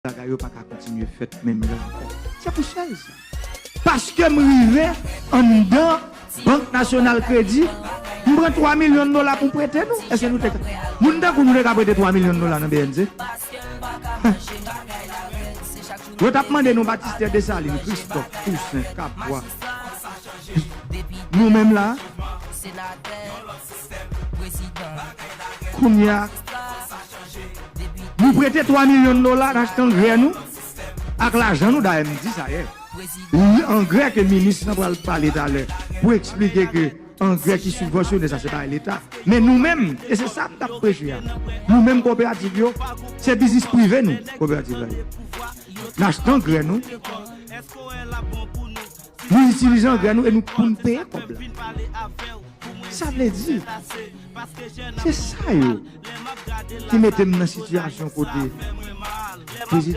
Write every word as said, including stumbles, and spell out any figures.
bagay yo pa ka kontinye fèt menm jan ankò. Se pou sèl sa. Paske m rive anndan Bank Nasyonal Kredi, m pran twa milyon dola pou m prete nou. Èske nou te ka? Moun tankou nou te ka prete twa milyon dola nan B N C? Yo t ap mande nou Batistè, Desalin, Kristòf, Tousen, Kapwa. Nou menm la, kounye a, nou prete twa milyon dola n achte angrè nou ak lajan nou, dayè m di sa yè. Li angrè ke minis lan pral pale talè pou eksplike ke angrè ki sibvansyone sa se bagay leta. Men nou menm, e se sa m t ap preche a, nou menm kooperativ yo, se biznis prive nou, kooperativ la ye. N achte angrè nou, nou itilize angrè nou e nou pou n peye kòb la. Sa vle di, se sa yo ki mete m nan sitiyasyon kote prezidan